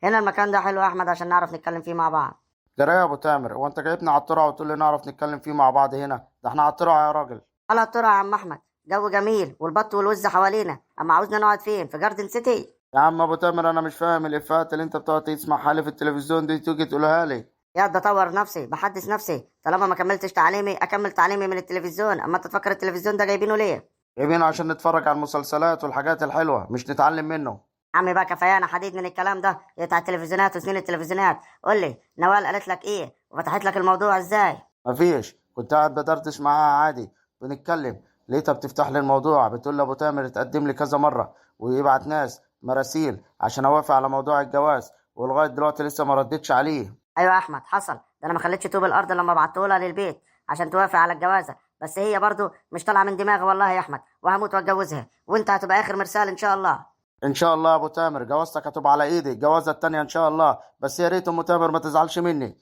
هنا المكان ده حلو يا احمد عشان نعرف نتكلم فيه مع بعض. جرى يا ابو تامر، هو انت جايبنا على الترعه وتقول لي نعرف نتكلم فيه مع بعض هنا؟ ده احنا على الترعه يا راجل. على الترعه يا عم احمد، جو جميل والبط والوز حوالينا، اما عاوزنا نقعد فين؟ في جاردن سيتي؟ يا عم ابو تامر انا مش فاهم الافيهات اللي انت بتقعد تسمعها لي في التلفزيون دي تيجي تقولها لي. يا ده اطور نفسي، بحدث نفسي، طالما ما كملتش تعليمي اكمل تعليمي من التلفزيون. اما انت تفكر التلفزيون ده جايبينه ليه؟ جايبينه عشان نتفرج على المسلسلات والحاجات الحلوة، مش نتعلم منه. عمي بقى كفايانا حديد من الكلام ده بتاع التلفزيونات وسنين التلفزيونات. قول لي نوال قالت لك ايه وفتحت لك الموضوع ازاي؟ مفيش، كنت قاعد بدردش معاها عادي بنتكلم، لقيتها بتفتح لي الموضوع، بتقول لي ابو تامر اتقدم لي كذا مرة ويبعت ناس مراسيل عشان اوافق على موضوع الجواز، ولغاية دلوقتي لسه ما ردتش عليه. ايوه يا احمد حصل ده، انا ما خليتش طوب الارض لما بعته لها للبيت عشان توافق على الجوازه، بس هي برضو مش طالعه من دماغي والله يا احمد، وهموت واتجوزها، وانت هتبقى اخر مرسال ان شاء الله. ان شاء الله يا ابو تامر جوازتك هتبقى على ايدي، الجوازه التانية ان شاء الله، بس يا ريت ام تامر ما تزعلش مني.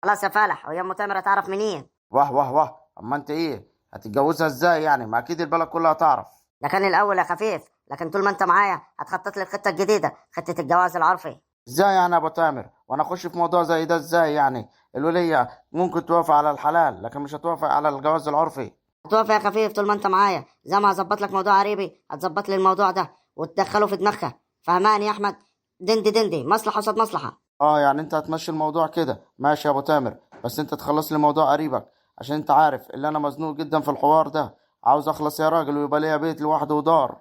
خلاص يا فالح، ويا ام تامر هتعرف منين؟ واه واه واه، اما انت ايه هتتجوزها ازاي يعني؟ ما اكيد البلد كلها تعرف. ده كان الاول يا خفيف، لكن طول ما انت معايا هتخطط لي الخطة الجديدة، خطه الجواز العرفي. ازاي يعني يا ابو تامر؟ وانا اخش في موضوع زي ده ازاي يعني؟ الولية ممكن توافق على الحلال لكن مش هتوافق على الجواز العرفي. هتوافق يا خفيف طول ما انت معايا، زي ما هظبط لك موضوع قريبي هتظبط لي الموضوع ده وتدخله في دماغها، فهمان يا احمد؟ دندي دندي، مصلحة قصاد مصلحة. اه يعني انت هتمشي الموضوع كده؟ ماشي يا ابو تامر، بس انت تخلص لي موضوع قريبك، عشان انت عارف اللي انا مزنوق جدا في الحوار ده، عاوز اخلص يا راجل ويبقى ليا بيت لوحده ودار.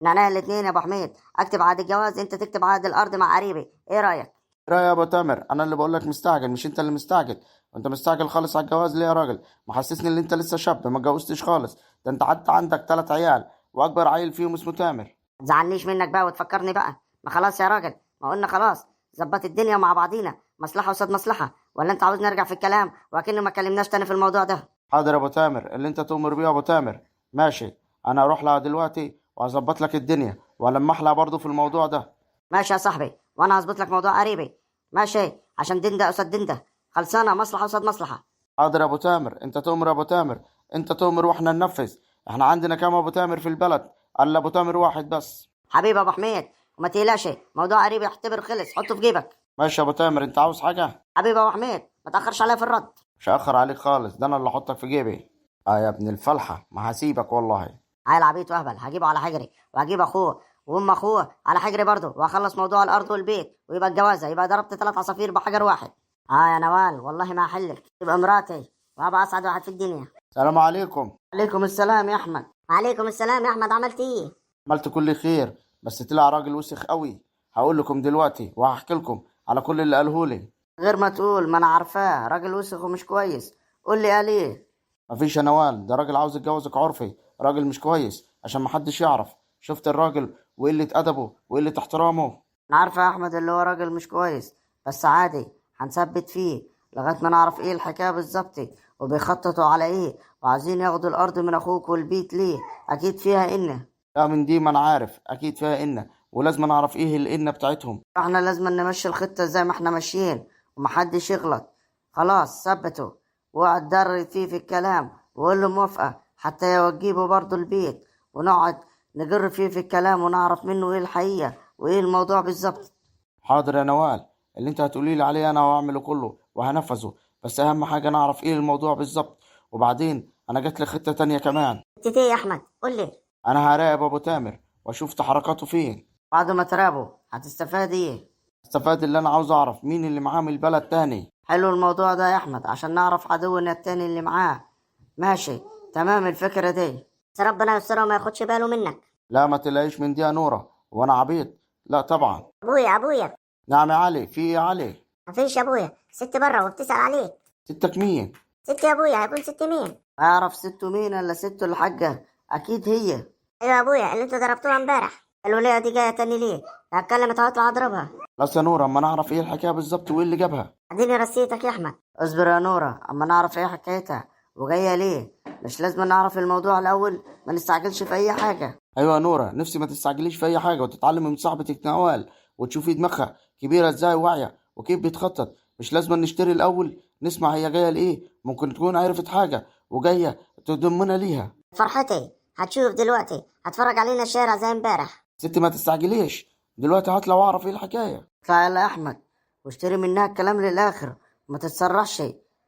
نعناع الاتنين يا ابو حميد، اكتب عقد الجواز انت تكتب عقد الارض مع قريبي، ايه رايك؟ لا يا ابو تامر، انا اللي بقول لك مستعجل مش انت اللي مستعجل. انت مستعجل خالص على الجواز ليه يا راجل؟ محسسني ان انت لسه شاب ما اتجوزتش خالص، ده انت حتى عندك 3 عيال واكبر عيل فيهم اسمه تامر. ما تزعلنيش منك بقى وتفكرني بقى، ما خلاص يا راجل، ما قلنا خلاص ظبط الدنيا مع بعضينا، مصلحة قصاد مصلحة، ولا انت عاوز نرجع في الكلام وكأنه ما اتكلمناش تاني في الموضوع ده؟ حاضر يا ابو تامر، اللي انت تؤمر بيه يا ابو تامر. ماشي، انا هروح لها دلوقتي وهظبط لك الدنيا والمح لها برضه في الموضوع ده. ماشي يا صاحبي، وانا هظبط لك موضوع قريبي، ماشي، عشان دندة قصاد دندة، خلصانه، مصلحة قصاد مصلحة. حاضر يا ابو تامر، انت تؤمر يا ابو تامر، انت تؤمر واحنا ننفذ. احنا عندنا كام ابو تامر في البلد؟ قال ابو تامر واحد بس. حبيبي يا ابو حميد، وما تقلقش، موضوع قريبي اعتبر خلص، حطه في جيبك. ماشي يا ابو تامر، انت عاوز حاجة؟ حبيبي يا ابو حميد، ما تاخرش عليا في الرد. مش هاخر عليك خالص، ده انا اللي احطك في جيبي. اه يا ابن الفلحه، ما هسيبك والله. عيل عبيط واهبل، هجيبه على حجري، وهجيب اخوه وام اخوه على حجري برضه، وهخلص موضوع الارض والبيت، ويبقى الجوازه، يبقى ضربت 3 عصافير بحجر واحد. اه يا نوال، والله ما احلك، تبقى مراتي وهبقى اسعد واحد في الدنيا. السلام عليكم. عليكم السلام يا احمد. وعليكم السلام يا احمد، عملت ايه؟ عملت كل خير، بس طلع راجل وسخ قوي. هقول لكم دلوقتي وهحكي لكم على كل اللي قاله لي. غير ما تقول، ما انا عارفاه راجل وسخ ومش كويس، قول لي قال ايه؟ مفيش يا نوال، ده راجل عاوز يتجوزك عرفي، راجل مش كويس عشان محدش يعرف. شفت الراجل وقلة أدبه وقلة احترامه؟ انا عارفه يا احمد اللي هو راجل مش كويس، بس عادي هنثبت فيه لغاية ما نعرف ايه الحكاية بالظبط، وبيخططوا على ايه، وعايزين ياخدوا الارض من اخوك والبيت ليه، اكيد فيها إنه. لا من دي ما انا عارف اكيد فيها إنه، ولازم نعرف ايه الإنة بتاعتهم. احنا لازم نمشي الخطة زي ما احنا ماشيين ومحدش يغلط. خلاص ثبتوا، واقعد دري فيه في الكلام وقول له موافقة حتى يوجبه برضه البيت، ونقعد نجر فيه في الكلام ونعرف منه ايه الحقيقة وايه الموضوع بالظبط. حاضر يا نوال، اللي انت هتقولي لي عليه انا هعمله كله وهنفذه، بس اهم حاجة نعرف ايه الموضوع بالظبط. وبعدين انا جات لي خطة تانية كمان. خطة ايه يا احمد؟ قول لي. انا هراقب ابو تامر واشوف تحركاته فين. بعد ما تراقبه هتستفاد ايه؟ استفاد اللي انا عاوز اعرف مين اللي معاه من البلد تاني. حلو الموضوع ده يا احمد، عشان نعرف عدونا التاني اللي معاه. ماشي تمام الفكرة دي، بس ربنا يسترها وما ياخدش باله منك. لا ما تلاقيش من دي يا نورة، وانا عبيط؟ لا طبعا. ابويا ابويا. نعم يا علي، في ايه يا علي؟ مفيش يا ابويا، ست بره وبتسأل عليك. ستك مين؟ ست يا ابويا، هيكون ست مين؟ اعرف ستة مين الا ستة الحاجة، اكيد هي. ايوه يا ابويا، اللي انتوا ضربتوها امبارح. الولية دي جاية تاني ليه؟ هتكلمت هطلع اضربها. بس يا نورة اما نعرف ايه الحكاية بالظبط وايه اللي جابها. اديني رصيتك يا احمد. اصبر يا نورة اما نعرف ايه حكايتها وجاية ليه، مش لازم نعرف الموضوع الاول، ما نستعجلش في اي حاجة. ايوه يا نورة، نفسي ما تستعجليش في اي حاجة، وتتعلم من صاحبتك نوال وتشوفي دماغها كبيرة ازاي واعية وكيف بتخطط. مش لازم نشتري الاول، نسمع هي جاية لايه، ممكن تكون عرفت حاجة وجاية تضمنا ليها. فرحتي هتشوف دلوقتي، هتفرج علينا الشارع زي امبارح. ستي ما تستعجليش دلوقتي، هطلع واعرف ايه الحكاية. اطلع يلا يا احمد واشتري منها الكلام للاخر، ما تتسرعش،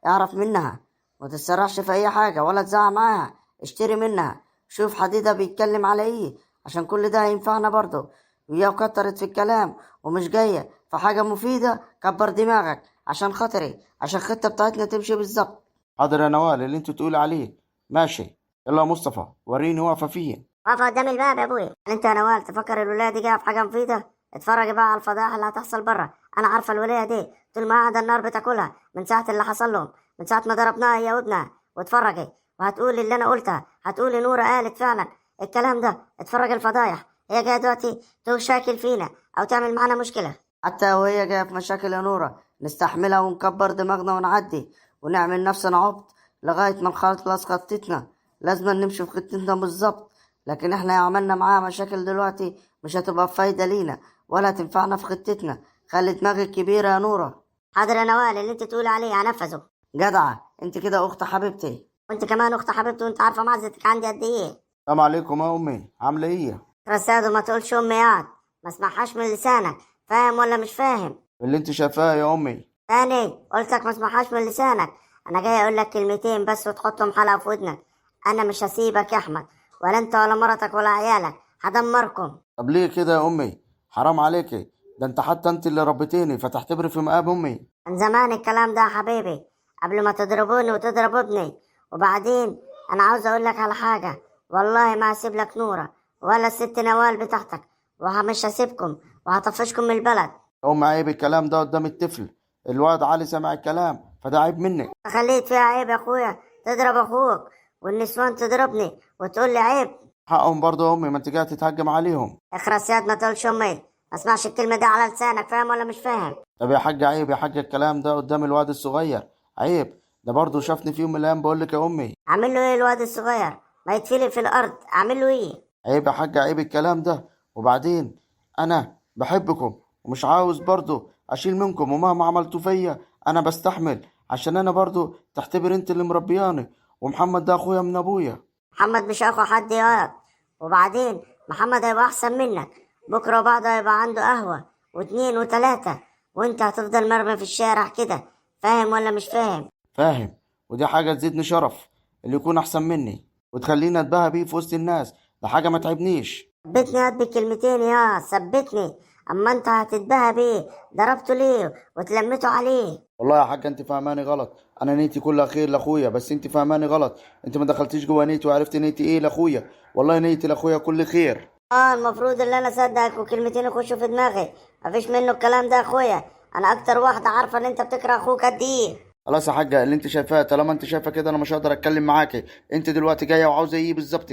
اعرف منها، ما تتسرعش في اي حاجة ولا تزعق معاها، اشتري منها، شوف حديدة بيتكلم على ايه، عشان كل ده هينفعنا برضه. ويا كترت في الكلام ومش جاية في حاجة مفيدة، كبر دماغك عشان خاطري، عشان الخطة بتاعتنا تمشي بالظبط. حاضر يا نوال، اللي انت تقولي عليه ماشي. يلا يا مصطفى وريني واقفة فين. واقفة قدام الباب يا ابويا. انت يا نوال تفكر الولاية دي جاية في حاجة مفيدة؟ اتفرجي بقى على الفضائح اللي هتحصل بره. انا عارفة الولاية دي طول ما قاعدة النار بتاكلها من ساعة اللي حصل لهم، من ساعة ما ضربناها هي وابنها. واتفرجي وهتقولي اللي انا قلتها، هتقولي نورة قالت فعلا الكلام ده. اتفرج الفضايح، هي جاية دلوقتي تشاكل فينا او تعمل معانا مشكلة. حتى وهي جاية في مشاكل يا نورة نستحملها ونكبر دماغنا ونعدي ونعمل نفسنا عبط لغاية ما نخلص خطتنا. لازم نمشي في خطتنا بالظبط، لكن احنا عملنا معاها مشاكل دلوقتي مش هتبقى فايدة لينا ولا تنفعنا في خطتنا. خلي دماغك كبيرة يا نورة. حاضر يا نوال، اللي انت تقولي عليه هنفذه. جدعة انت كده، اخت حبيبتي. وانت كمان اخت حبيبتي، وانت عارفة معزتك عندي قد ايه. السلام عليكم يا امي، عاملة ايه؟ رساد، ما تقولش امي ياض، ما اسمعهاش من لسانك، فاهم ولا مش فاهم؟ اللي انت شايفاه يا امي. تاني قلت لك ما اسمعهاش من لسانك. انا جاي اقول لك كلمتين بس وتحطهم حلقة في ودنك. انا مش هسيبك يا احمد، ولا انت ولا مرتك ولا عيالك، هدمركم. طب ليه كده يا امي؟ حرام عليكي، ده انت حتى انت اللي ربيتيني فتعتبري في مقام امي. من زمان الكلام ده يا حبيبي، قبل ما تضربوني وتضرب ابني. وبعدين انا عاوز اقول لك على حاجة، والله ما هسيب لك نورة ولا الست نوال بتاعتك، ومش هسيبكم وهطفشكم من البلد. يا امي عيب الكلام ده قدام الطفل، الواد علي سمع الكلام فده عيب منك. خليت فيها عيب يا اخويا، تضرب اخوك والنسوان تضربني وتقول لي عيب؟ حقهم برضه يا امي، ما انت جاية تتهجم عليهم. اخرس ياد، ما تقولش امي، ما اسمعش الكلمة دي على لسانك، فاهم ولا مش فاهم؟ طب يا حاج عيب يا حاج الكلام ده قدام الواد الصغير، عيب ده برضه شافني في يوم من الايام. بقول لك يا امي. اعمل له ايه الواد الصغير؟ ما يتفلق في الارض، اعمل له ايه؟ عيب يا حاج، عيب الكلام ده. وبعدين انا بحبكم ومش عاوز برضه اشيل منكم، ومهما عملتوا فيا انا بستحمل، عشان انا برضه تعتبر انت اللي مربياني، ومحمد ده اخويا من ابويا. محمد مش اخو حد يا. وبعدين محمد هيبقى احسن منك بكره وبعده، هيبقى عنده قهوة واتنين وتلاتة، وانت هتفضل مرمي في الشارع كده، فاهم ولا مش فاهم؟ فاهم، ودي حاجة تزيدني شرف اللي يكون احسن مني وتخليني اتباهى بيه في وسط الناس، ده حاجة ما تعبنيش. ثبتني يا بكلمتين يا ثبتني، اما انت هتتباهى بيه، ضربته ليه وتلمته عليه؟ والله يا حاجة انت فاهماني غلط، انا نيتي كلها خير لاخويا، بس انت فاهماني غلط، انت ما دخلتيش جوا نيتي وعرفت نيتي ايه لاخويا. والله نيتي لاخويا كل خير. المفروض ان انا اصدقك وكلمتين يخشوا في دماغي، مفيش منه الكلام ده يا اخويا، انا اكتر واحدة عارفه ان انت بتكره اخوك قد ايه. خلاص يا حاجة اللي انت شايفاه، طالما انت شايفه كده انا مش هقدر اتكلم معاكي. انت دلوقتي جاية وعاوزه ايه بالظبط؟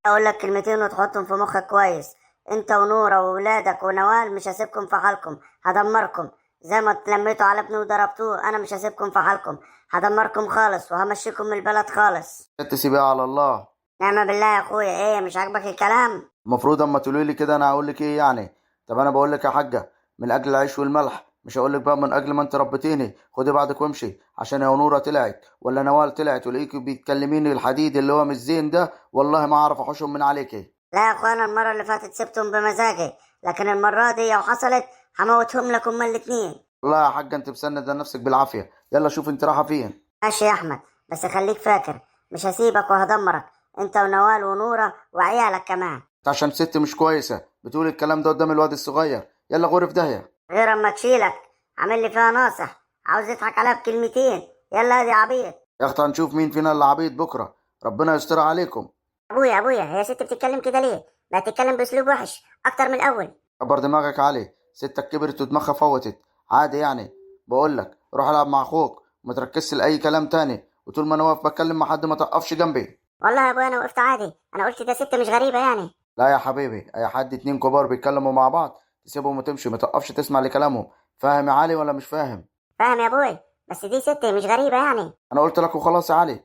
اقول لك كلمتين وتحطهم في مخك كويس، انت ونوره وولادك ونوال مش هسيبكم في حالكم، هدمركم زي ما اتلميتوا على ابني وضربتوه، انا مش هسيبكم في حالكم، هدمركم خالص وهمشيكم من البلد خالص. تسيبيها على الله. نعمة بالله يا اخويا. ايه مش عاجبك الكلام؟ المفروض اما تقولي لي كده انا هقول لك ايه يعني؟ طب انا بقول لك يا حاجة من اجل العيش والملح، مش هقول لك بقى من اجل ما انت ربيتيني. خدي بعضك وامشي، عشان يا نوره طلعت ولا نوال طلعت ولقيكي بتكلميني الحديد اللي هو مش زين ده، والله ما اعرف احوشهم من عليكي. لا يا اخوانا، المرة اللي فاتت سبتهم بمزاجي، لكن المرة دي لو حصلت هموتهم لكم هما الاتنين. والله يا حاجة انت مسنده نفسك بالعافية. يلا شوف انت رايحة فين. ماشي يا احمد، بس خليك فاكر مش هسيبك وهدمرك انت ونوال ونوره وعيالك كمان. انت عشان ست مش كويسة بتقول الكلام ده قدام الواد الصغير. يلا غرف داهية. غير اما تشيلك عامل لي فيها ناصح، عاوز يضحك عليها بكلمتين. يلا يا عبيط. يا اختي هنشوف مين فينا اللي عبيط بكره، ربنا يستر عليكم. ابويا ابويا، هي ست بتتكلم كده ليه؟ ما تتكلم باسلوب وحش اكتر من الاول. كبر دماغك علي، ستك كبرت ودماغها فوتت عادي يعني. بقول لك روح العب مع اخوك وما تركزش لاي كلام تاني، وطول ما انا واقف بتكلم مع حد ما تقفش جنبي. والله يا ابويا انا وقفت عادي، انا قلت ده ست مش غريبة يعني. لا يا حبيبي، اي حد اتنين كبار بيتكلموا مع بعض تسيبهم وتمشي، ما تقفش تسمع لكلامهم. فاهم يا علي ولا مش فاهم؟ فاهم يا ابوي، بس دي ست مش غريبة يعني. انا قلت لك وخلاص يا علي،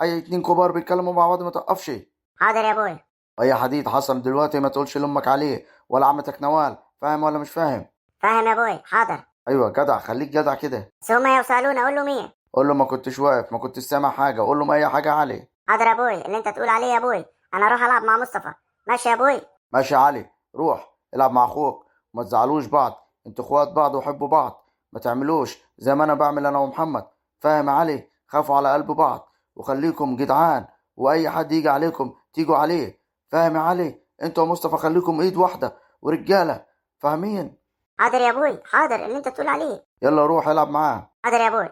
اي اتنين كبار بيتكلموا مع بعض ما تقفش. حاضر يا ابوي. اي حديد حصل دلوقتي ما تقولش لامك عليه ولا عمتك نوال، فاهم ولا مش فاهم؟ فاهم يا ابوي، حاضر. ايوه جدع، خليك جدع كده. بس هما يوصلون اقول لهم ايه؟ قول له ما كنتش واقف، ما كنتش سامع حاجة، قول لهم اي حاجة يا علي. حاضر يا ابوي، اللي انت تقول عليه يا ابوي. انا اروح العب مع مصطفى. ماشي يا ابوي. ماشي يا علي، روح العب مع اخوك وما تزعلوش بعض. انتوا اخوات بعض وحبوا بعض، ما تعملوش زي ما انا بعمل انا ومحمد، فاهم يا علي؟ خافوا على قلب بعض وخليكم جدعان، واي حد يجي عليكم تيجوا عليه، فاهم يا علي؟ انتوا ومصطفى خليكم ايد واحدة ورجاله، فاهمين؟ حاضر يا ابوي، حاضر اللي انت تقول عليه. يلا روح العب معاه. حاضر يا ابوي.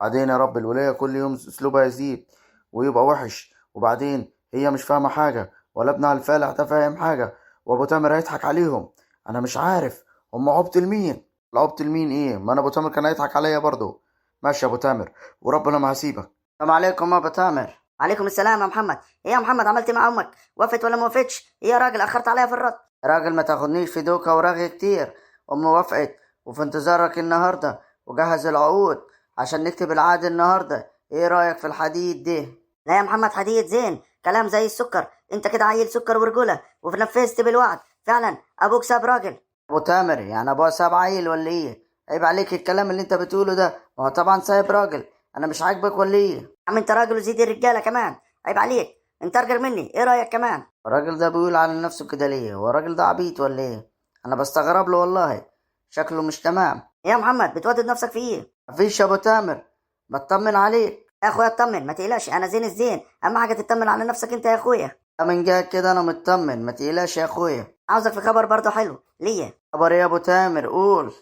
بعدين يا رب الولاية كل يوم اسلوبها يزيد ويبقى وحش، وبعدين هي مش فاهمة حاجة ولا ابنها الفالح ده فاهم حاجة، وابو تامر هيضحك عليهم. انا مش عارف هم عبط لمين؟ العبط لمين ايه؟ ما انا ابو تامر كان هيضحك عليا برضه. ماشي يا ابو تامر، وربنا ما هسيبك. السلام عليكم يا ابو تامر. عليكم السلام يا محمد. ايه يا محمد، عملت إيه مع امك؟ وافت ولا ما وافقتش؟ ايه يا راجل، اخرت عليا في الرد. يا راجل ما تاخدنيش في دوكه ورغي كتير، امي وافقت وفي انتظارك النهارده، وجهز العقود عشان نكتب العقد النهارده. ايه رايك في الحديد ده؟ لا يا محمد، حديد زين، كلام زي السكر، انت كده عيل سكر ورجوله، ونفذت بالوعد فعلا. ابوك ساب راجل. ابو تامر يعني ابوها ساب عيل ولا ايه؟ عيب عليك الكلام اللي انت بتقوله ده، ما هو طبعا سايب راجل. انا مش عاجبك ولا ايه؟ يا عم انت راجل وزيد الرجالة كمان، عيب عليك، انت ارجل مني. ايه رايك كمان؟ الراجل ده بيقول على نفسه كده ليه؟ هو الراجل ده عبيط ولا ايه؟ انا بستغرب له والله، شكله مش تمام. ايه يا محمد، بتودد نفسك في ايه؟ مفيش يا ابو تامر، بطمن عليك. يا اخويا اطمن، ما تقلقش، انا زين الزين، اهم حاجة تطمن على نفسك انت يا اخويا. من جهة كده انا مطمن، ما تقلقش يا اخويا. عاوزك في خبر برضه حلو ليا. خبر ايه يا ابو تامر؟ قول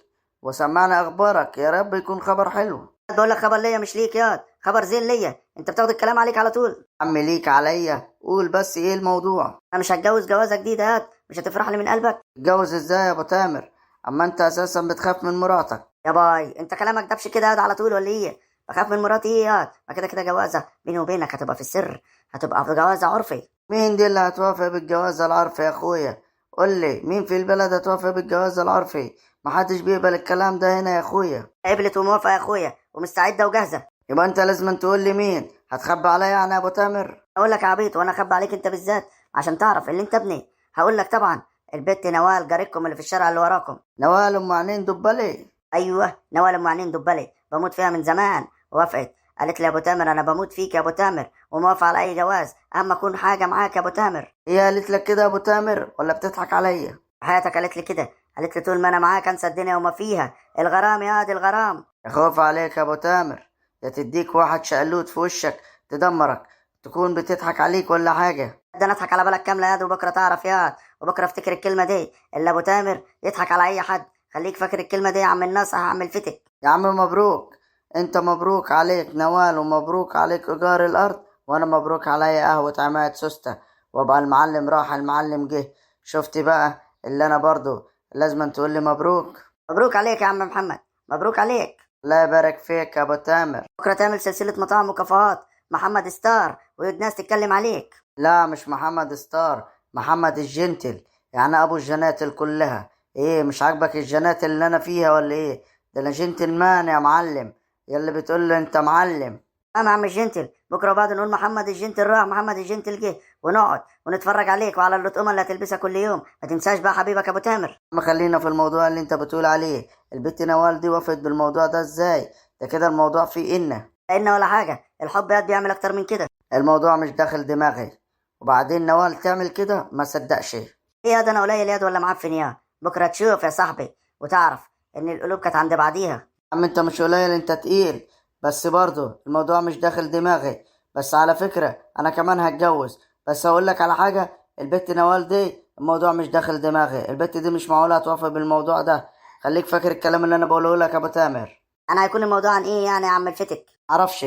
وسمعنا اخبارك، يا رب يكون خبر حلو. بقول لك خبر ليا مش ليك ياض، خبر زين ليا، انت بتاخد الكلام عليك على طول. عم ليك عليا، قول بس ايه الموضوع؟ انا مش هتجوز جوازه جديدة ياض، مش هتفرح لي من قلبك؟ اتجوز ازاي يا ابو تامر؟ اما انت اساسا بتخاف من مراتك. يا باي، انت كلامك دبش كده ياض على طول ولا ايه؟ بخاف من مراتي ايه ياض؟ ما كده كده جوازه بيني وبينك هتبقى في السر، هتبقى في جوازه عرفي. مين دي اللي هتوافق بالجواز العرفي يا اخويا؟ قول لي مين في البلد هتوافق بالجواز العرفي؟ محدش بيقبل الكلام ده هنا يا اخويا. قبلت وموافقه يا اخويا، ومستعده وجاهزة. يبقى انت لازم تقول لي مين. هتخبي عليا يعني يا ابو تامر؟ اقول لك يا عبيط، وانا اخبي عليك انت بالذات عشان تعرف اللي انت ابني؟ هقول لك طبعا، البت نوال جارتكم اللي في الشارع اللي وراكم. نوال ام عينين دبلي؟ ايوه نوال ام عينين دبلي، بموت فيها من زمان. وافقت، قالت لي يا ابو تامر انا بموت فيك يا ابو تامر، وموافقه على اي جواز، اهم اكون حاجة معاك يا ابو تامر. هي قالت لك كده يا ابو تامر ولا بتضحك عليا؟ حياتك قالت لي كده، قالت لي طول ما انا معاك انسى الدنيا وما فيها، الغرام يا دي الغرام. يا خوف عليك يا ابو تامر، يا تديك واحد شقلوت في وشك تدمرك، تكون بتضحك عليك ولا حاجة. ده انا اضحك على بالك كاملة ياد، وبكره تعرف ياد، وبكره افتكر الكلمة دي، الا ابو تامر يضحك على اي حد. خليك فاكر الكلمة دي يا عم الناصح يا عم الفتك. يا عم مبروك، انت مبروك عليك نوال، ومبروك عليك ايجار الارض، وانا مبروك عليا قهوة عماد سوستة، وابقى المعلم راح المعلم جه. شفت بقى اللي انا برضو لازم تقول لي مبروك. مبروك عليك يا عم محمد، مبروك عليك. الله يبارك فيك يا ابو تامر. بكره تعمل سلسلة مطاعم وكافيهات محمد ستار، والناس تتكلم عليك. لا مش محمد ستار، محمد الجنتل، يعني ابو الجناتل كلها. ايه مش عاجبك الجناتل اللي انا فيها ولا ايه؟ ده انا جنتل مان يا معلم، يا اللي بتقول لي انت معلم. انا عم الجنتل، بكره بعد نقول محمد الجنتل راح محمد الجنتل جه، ونقعد ونتفرج عليك وعلى اللطقمه اللي هتلبسها كل يوم. ما تنساش بقى حبيبك ابو تامر. ما خلينا في الموضوع اللي انت بتقول عليه، البت نوال دي وافقت بالموضوع ده ازاي؟ ده كده الموضوع فيه إنه لان ولا حاجة، الحب ياد بيعمل اكتر من كده. الموضوع مش داخل دماغي، وبعدين نوال تعمل كده ما صدقش. ايه يا ده انا قليل ياد ولا معفن يا؟ بكره تشوف يا صاحبي وتعرف ان القلوب كانت عند بعضيها. عم انت مش قليل، انت تقيل، بس برضه الموضوع مش داخل دماغي. بس على فكرة انا كمان هتجوز، بس هقول لك على حاجة، البت نوال دي الموضوع مش داخل دماغي، البت دي مش معقولة هتوافق بالموضوع ده. خليك فاكر الكلام اللي انا بقوله لك يا ابو تامر. انا هيكون الموضوع عن ايه يعني يا عم الفتك؟ معرفش،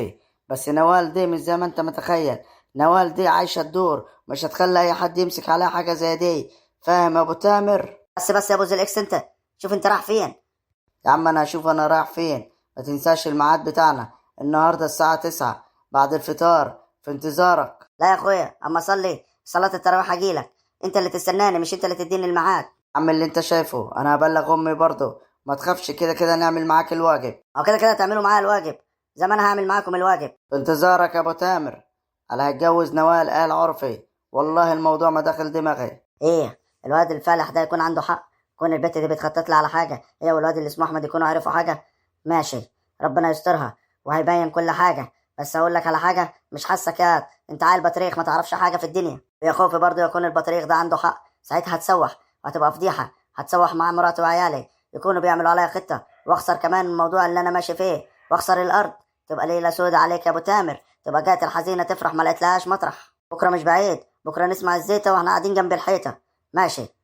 بس نوال دي مش زي ما انت متخيل، نوال دي عايشة الدور، مش هتخلي اي حد يمسك عليها حاجة زي دي، فاهم يا ابو تامر؟ بس يا ابو الاكس، انت شوف انت رايح فين. يا عم انا هشوف انا رايح فين. ما تنساش الميعاد بتاعنا النهارده الساعة 9 بعد الفطار، في انتظارك. لا يا اخويا، اما اصلي صلاة التراويح اجيلك، انت اللي تستناني مش انت اللي تديني الميعاد. عم اللي انت شايفه، انا هبلغ امي برضه، ما تخافش، كده كده نعمل معاك الواجب. او كده كده تعملوا معايا الواجب زي ما انا هعمل معاكم الواجب. في انتظارك يا ابو تامر. انا هتجوز نوال آل عرفي، والله الموضوع ما دخل دماغي. ايه الواد الفالح ده يكون عنده حق، كون البت دي بتخطط لها على حاجة، هي والواد اللي اسمه احمد يكونوا عرفوا حاجة. ماشي، ربنا يسترها وهيبين كل حاجة. بس اقول لك على حاجة، مش حاسك يا انت عيل بطريق ما تعرفش حاجة في الدنيا. يا خوفي برضه يكون البطريق ده عنده حق، ساعتها هتسوح وهتبقى فضيحة، هتسوح مع مراته وعيالي، يكونوا بيعملوا عليا خطه، واخسر كمان الموضوع اللي انا ماشي فيه، واخسر الارض. تبقى ليلة سودة عليك يا ابو تامر، تبقى جات الحزينة تفرح ما لقيتلهاش مطرح. بكره مش بعيد، بكره نسمع الزيطة واحنا قاعدين جنب الحيطة. ماشي.